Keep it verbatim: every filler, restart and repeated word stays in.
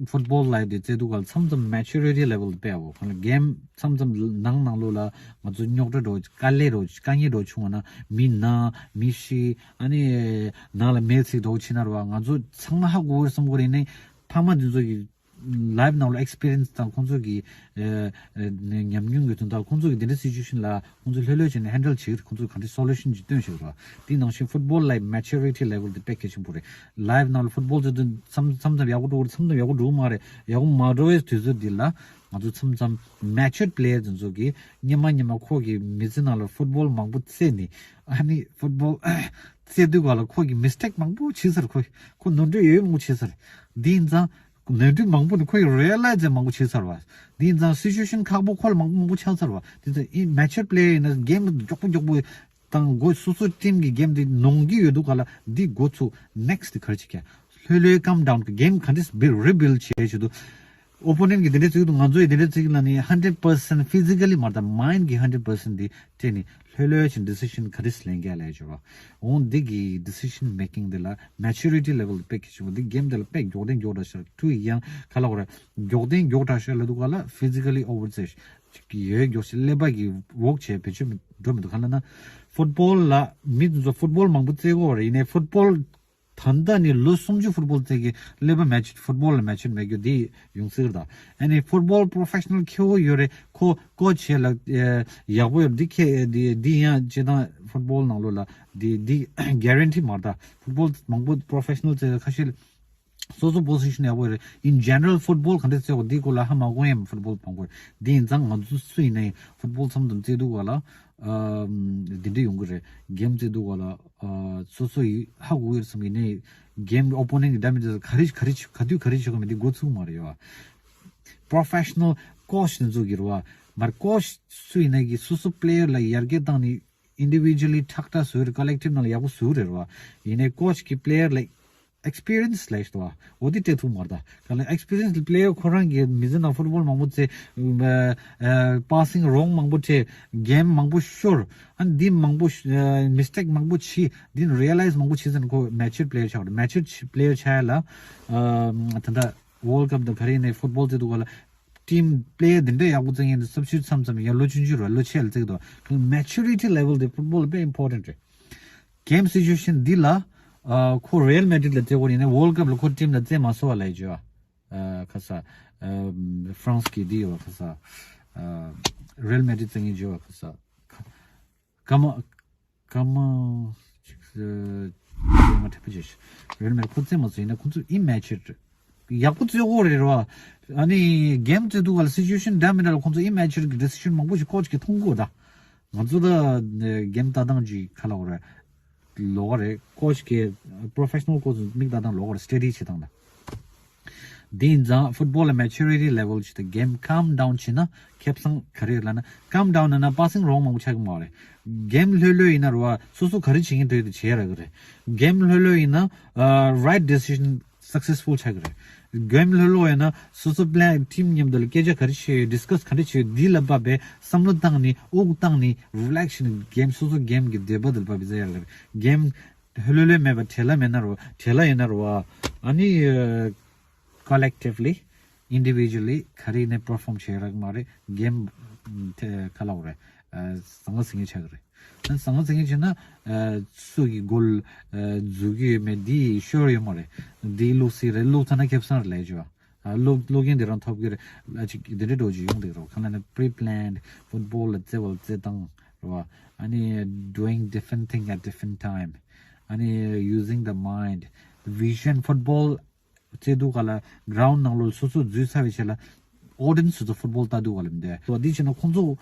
ཕུཊ་བོལ་ལབ་དེ་རྩེ་དུས་སྐབས་ལ་མཚམས་མཚམས་maturity level དེ་དཔེ་ཡག་པོ། གང་ལ་གེམ་མཚམས་མཚམས་ནང་ནང་ལོགས་ལ་ང་ཚོ་རྙོག་དྲ་འདྲ་དཀའ་ལས་འདྲ་དཀའ་ངལ་འདྲ་བྱུང་བ་ན་མི་ན་མི་ཤི་ཨ་ནི་ནང་ལ་མེ་ཚིག་འདྲ་ཕྱིན་ན་ར་བ། ང་ཚོ་ཚང་མ་ཧ་གོ་གི་བསམ་གི་རེད། ནས་ཕ་མ་འདི་ཚོ་གི་ལའིབ་ནང་ལ་ཨེག་སི་པི་རི་ཡན་སི་དང་ཁོང་ཚོ་གི་ཨ་ཨ་ཉམས་མྱོང་གི་དོན་དག་ཁོང་ཚོ་གི་འདི་འདྲའི་སི་ཅུ་ཨེ་ཤན་ལ་ཁོང་ཚོ་ལྷོད་ལྷོད་བྱས་ནས་ཧན་ཌལ་བྱེད་ཀྱི་རེད། ཁོང་ཚོ་ག་འདྲའི་སོ་ལུ་ཤན་ཅིག་སྟོན་བཞིན་རེད་བ། དེ་ནང་བཞིན་ཕུཊ་བོལ་ལ་maturity level དེ་དཔེ་གལ་ཆེན་པོ་རེད། ལའིབ་ནང་ལ་ཕུཊ་བོལ་བྱེད་དུས་མཚམས་མཚམས་མཚམས་ཡག་པོ་འགྲོ་གི་རེད། མཚམས་མཚམས་ཡག་པོ་འགྲོ་གི་མ་རེད། ཡག་པོ་མ་འགྲོ་བའི་དུས་ཚོད་འདི་ལ་ང་ཚོ་མཚམས་མཚམས་matured player དེ་ཚོ་གིས་སྔོན་མ་སྔོན་མ་ཁོ་གི་མི་ཚེ་ནང་ལ་ཕུཊ་བོལ་མང་པོ་རྩེས་ནས་ཨ་ནི་ཕུཊ་བོལ་རྩེ་དུས་སྐབས་ལ་ཁོ་གི་མིས་ཊེག་མང་པོ་བྱས་ཚར། ཁོ་ཁོ་ནོར་འཁྲུལ་ཡོད་མང་པོ་བྱས་ཚར། དེ་ཡིན་ཙང་ནོར་འཁྲུལ་མང་པོ་ནི་ཁོ་ཡི་རི་ཡ་ལའི་ཛི་མང་པོ་བྱས་ཚར་བ། དེ་ཡིན་ཙང་སི་ཅུ་ཨེ་ཤན་ཁག་པོ་ཁོ་ལ་མང་པོ་མང་པོ་ཆགས་ཚར་བ། དེ་ཚོ་ཨི་མེ་ཅར་པི་ལེ་ཡར་ཡིན་ན་གེམ་མགྱོགས་པོ་མགྱོགས་པོ་དང་སྒོ་སོ་སོ་ཊིམ་གི་གེམ་དེ་ནོར་གྱི་ཡོད་དུས་སྐབས་ལ་འདི་འགོ་ཚུགས་ནེག་སི་ཊི་དེ་ག་རེ་བྱེད་ཀྱི། ལྷོད་ལྷོད་ཀམ་ཌའུན་གི་གེམ་ག་འདྲས་རི་བིལ་ཌི་བྱེད་བྱེད་དུས། ཨོ་པོ་ནེན་ཊི་གི་དེ་འདྲས་བརྩི་གི་འདུག་ང་ཚོ་ཡི་དེ་འདྲས་བརྩི་གི་ལ་ནི་ཧན་ཌེ་རེཌ་པར་སེན་ཊི་ཕི་ཛི་ཀ་ལི་མ་རེད་ད། མའིན་ཌི་གི་ཧན་ཌེ་རེཌ་པར་སེན་ཊི་དེ་སྤྲད་ནས་ལྷོད་ལྷོད་བྱས་ཌི་སི་ཤན་ག་འདྲས་ལེན་གྱི་ལབ་ཡ་བྱེད་རོགས། འོང་འདི་གི་ཌི་སི་ཤན་མེ་ཀིང་དེ་ལ་མེ་ཅུ་རི་ཊི་ལེ་ཝལ་དེ་དཔེ་གལ་ཆེན་པོ། འདི་གེམ་དེ་ལ་དཔེ་མགྱོགས་ལྡན་མགྱོགས་དྲགས་ཤག་ཊུ་ཡང་ག་ལབ་དགོས་རེད། མགྱོགས་ལྡན་མགྱོགས་དྲགས་ཤག་ལབ་དུས་སྐབས་ལ་ཕི་ཛི་ཀ་ལི་ཨོ་ཝར་ཛི་ཅིག་ཡོད། མགྱོགས་ཤིག་ཀླད་པ་གི་ཝོག་བྱས་བེད་སྤྱོད་འགྲོ་མི་འདུག་ག་ལབ་ན་ཕུཊ་བོལ་ལ་མི་དེ་ཚོ་ཕུཊ་བོལ་མང་པོ་རྩེ་གི་ཡོད་རེད། ཡིན་ནའི་ཕུཊ་བོལ་ད་ལྟ་ནི་ལོ་སུམ་ཅུ་ཕུཊ་བོལ་རྩེ་གི་ཀླད་པ་མེ་ཅུར་ཕུཊ་བོལ་ལ་མེ་ཅུར་མེད་རྒྱུ་འདི་ཡོང་སྲིད་ཀྱི་རེད་ད། ཨ་ནི་ཕུཊ་བོལ་པོ་རོ་ཕེ་ཤ་ནལ་ཁེ་པོ་ཡོད་རེད། ཁོ་ཀོ་ཆི་ལ་ཡག་པོ་ཡོད། འདི་ཁེ་འདི་འདི་ཡང་སྤྱིར་བཏང་ཕུཊ་བོལ་ནང་ལོགས་ལ་འདི་འདི་གེ་རན་ཊི་མ་རེད་ད། ཕུཊ་བོལ་མང་པོ་པོ་རོ་ཕེ་ཤ་ནལ་རྩེ་ཁ་ཤས་སོ་སོ་པོ་སི་ཤན་ཡག་པོ་རེད། ཨིན་ཇེ་ནེ་རལ་ཕུཊ་བོལ་ག་འདྲ་རྩེ་དགོས་འདི་སྐོར་ལ་ཧ་མ་གོ་ཡང་ཕུཊ་བོལ་མང་པོ་རེད། འདི་ཡིན་ཙང་ང་ཚོ་སུ་ཡིན་ན་ཡང་ཕུཊ་བོལ་མཚམས་མཚམས་རྩེ་དུས་སྐབས་ལ་འདི་འདྲ་ཡོང་གི་རེད། གེམ་རྩེ་དུས་སྐབས་ལ། ཨ་སོ་སོ་ཡི་ཧ་གོ་ཡོད་བསམ་གི་ནས་གེམ་ཨོ་པོ་ནེན་ཊི་གི་ཌེ་མེ་ཇི་ག་རེ་ག་རེ་ག་དུས་ག་རེ་བྱེད་དགོས་མིན་འདི་འགོ་ཚུགས་མ་རེད་ཡོད། པོ་རོ་ཕེ་ཤ་ནལ་ཀོ་ཆི་ནི་ཚོ་གི་རེད་བ། མར་ཀོ་ཆི་སུ་ཡིན་ན་གི་སོ་སོ་པི་ལེ་ཡར་ལ་ཡར་རྒྱས་བཏང་ནས་ཨིན་ཌི་བི་ཇུ་ལི་ཁྲག་ཁྲག་བཟོས་རེད། ཀོ་ལེག་ཊིབ་ནང་ལ་ཡག་པོ་བཟོས་རེད་བ། ཡིན་ནའི་ཀོ་ཆི་གི་པི་ལེ་ཡར་ལ་ཨེག་སི་པི་རི་ཡན་སི་ལབ་ཡོད་བ། འོ་དེ་སྤྲད་ཐུབ་མ་རེད་ད། ག་ལ་ཨེག་སི་པི་རི་ཡན་སི་པི་ལེ་ཡར་ཁོ་རང་གི་མི་ཚེ་ནང་ཕུཊ་བོལ་མང་པོ་རྩེ། པ་སིང་རོང་མང་པོ་སྤྲད། གེམ་མང་པོ་ཤོར། ཨ་ནི་འདི་མང་པོ་མིས་ཊེག་མང་པོ་བྱས། འདི་རི་ཡ་ལའི་ཛི་མང་པོ་བྱས་ཟིན་ཁོ་མེ་ཅུར་པི་ལེ་ཡར་ཆགས་རེད། མེ་ཅུར་པི་ལེ་ཡར་ཆགས་ཡ་ལ་ད་ལྟ་ཝརལ་ཌི་ཀབ་དང་ག་རེ་ཡིན་ནའི་ཕུཊ་བོལ་རྩེ་དུས་སྐབས་ལ་ཊིམ་པི་ལེ་ཡར་འདི་འདྲ་ཡག་པོ་རྩེ་མཁན་དེ་སབ་སི་ཊི་ཊུཊ་མཚམས་མཚམས་ཡང་ལོ་ཆུང་ཆུང་རེད། ལོ་ཆེ་ལ་རྩེ་གི་འདུག་མེ་ཅུ་རི་ཊི་ལེ་ཝལ་དེ་ཕུཊ་བོལ་ལ་དཔེ་ཨིམ་པོར་ཊེན་ཊི་རེད། གེམ་སི་ཅུ་ཨེ་ཤན་འདི་ལ་ཁོ་རི་ཡལ་མེ་ཌི་རིད་ལ་རྩེ་གི་ཡོད་ཡིན་ནའི་ཝརལ་ཌི་ཀབ་ལ་ཁོ་ཊིམ་ལ་རྩེ་མ་སོང་བ་ལབ་ཡོད་ཀྱི་ཡོད། ཁ་ས་ཧྥ་རན་སི་གི་འདི་ཡོད་ཁ་ས་རི་ཡལ་མེ་ཌི་རིད་རྩེ་མཁན་ཅིག་ཡོད་ཁ་ས། ཀ་མ་ཀ་མ་ཅིག་ང་དྲན་པ་བརྗེད་ཤག་རི་ཡལ་མེ་ཌི་རིད་ཁོ་རྩེ་མ་སོང་ཡིན་ན་ཁོ་ཚོ་ཨིམ་མེ་ཅུར་ཡག་པོ་རྩེ་གི་ཡོད་རེད་རོ། ཨ་ནི་གེམ་རྩེ་དུས་སྐབས་ལ་སི་ཅུ་ཨེ་ཤན་འདྲ་མི་འདྲ་ལ་ཁོ་ཚོ་ཨིམ་མེ་ཅུར་གི་ཌི་སི་ཤན་མང་པོ་ཞིག་ཀོ་ཆི་གིས་མཐོང་གི་ཡོད་ད། ང་ཚོ་ད་གེམ་ལྟ་སྟངས་ཅིག་ག་ལབ་དགོས་རེད། ལོགས་ཀ་རེད། ཀོ་ཆི་གི་པོ་རོ་ཕེ་ཤ་ནལ་ཀོ་ཆི་མིག་ལྟ་སྟངས་ལོགས་ཀ་རེད། སི་ཊ་ཌི་བྱེད་སྟངས་ད། དེ་ཡིན་ཙང་ཕུཊ་བོལ་ལ་མེ་ཅུ་རི་ཊི་ལེ་ཝལ་ཅིག་དང་གེམ་ཀམ་ཌའུན་བྱས་ན་ཁེ་བཟང་ག་རེ་ཡོད་ལབ་ན། ཀམ་ཌའུན་ཡིན་ན་པ་སིང་རོང་མང་པོ་ཆགས་ཀྱི་མ་རེད། གེམ་ལྷོད་ལྷོད་ཡིན་ན་རེད་བ། སོ་སོ་ག་རེ་བྱེད་ཀྱི་འདུག་དེ་བྱེད་ཡག་གི་རེད། གེམ་ལྷོད་ལྷོད་ཡིན་ན་རའིཊ་ཌི་སི་ཤན་སག་སེ་སི་ཕུལ་ཆགས་ཀྱི་རེད། གེམ་ལྷོད་ལྷོད་ཡིན་ན་སོ་སོ་པི་ལེ་ཡར་ཊིམ་མཉམ་དུ་ལ་སྐད་ཆ་ག་རེ་བྱེད་ཡོད། ཌི་སི་ཀ་སི་ག་རེ་བྱེད་ཡོད། འདི་ལ་བབས་པའི་བསམ་བློ་བཏང་ནས་དབུགས་བཏང་ནས་རི་ལེག་སི་བྱས་ནས་གེམ་སོ་སོ་གེམ་གྱི་འདོད་པ་དེ་ལ་བབས་པའི་རྩེ་ཡག་གི་རེད། གེམ་ལྷོད་ལྷོད་མེད་པ་བྲེལ་བ་མེད་ན་རོ། བྲེལ་བ་ཡིན་ན་རོ། ཨ་ནི་ཀོ་ལེག་ཊིབ་ལི་ཨིན་ཌི་བི་ཇུ་ལི་ག་རེ་ཡིན་ནའི་པར་ཕོམ་བྱེད་ཡག་མ་རེད། གེམ་ག་ལབ་དགོས་རེད། བཟང་ངན་ཟིང་ངེ་ཆགས་ཀྱི་རེད། ཨ་བཟང་ངན་ཟིང་ངེ་བྱས་ན་སུ་གི་གོལ་འཛུལ་གྱི་ཡོད་མེད་འདི་ཤོར་ཡོད་མ་རེད། འདི་བླུགས་སྲིད་རེད། བླུགས་ཚར་ན་ཁེ་བཟང་རེད་ལབ་ཡག་བྱས། བླུགས་བླུགས་མཁན་དེ་རང་ཐོབ་ཀྱི་རེད། ཨ་ཅིག་དེ་འདྲའི་འགྲོ་རྒྱུ་ཡོང་འདུག་རོ། གང་ལབ་ན་པི་རི་པི་ལེན་ཌི་ཕུཊ་བོལ་ལ་རྩེ་བ་རྩེ་སྟངས་རེད་བ། ཨ་ནི་doing different thing at different time. ཨ་ནི་using the mind. Vision. ཕུཊ་བོལ་རྩེ་དུས་སྐབས་ལ་གྷ་རའུན་ཌི་ནང་ལོགས་སོ་སོ་འཛུལ་ཚར་བའི་རྗེས་ལ་ཨོ་ཌི་ཡེན་སི་ཚོ་ཕུཊ་བོལ་ལྟ་དུས་སྐབས་ལ་མི་འདུག་འདི་བྱས་ན་ཁོང་ཚོ་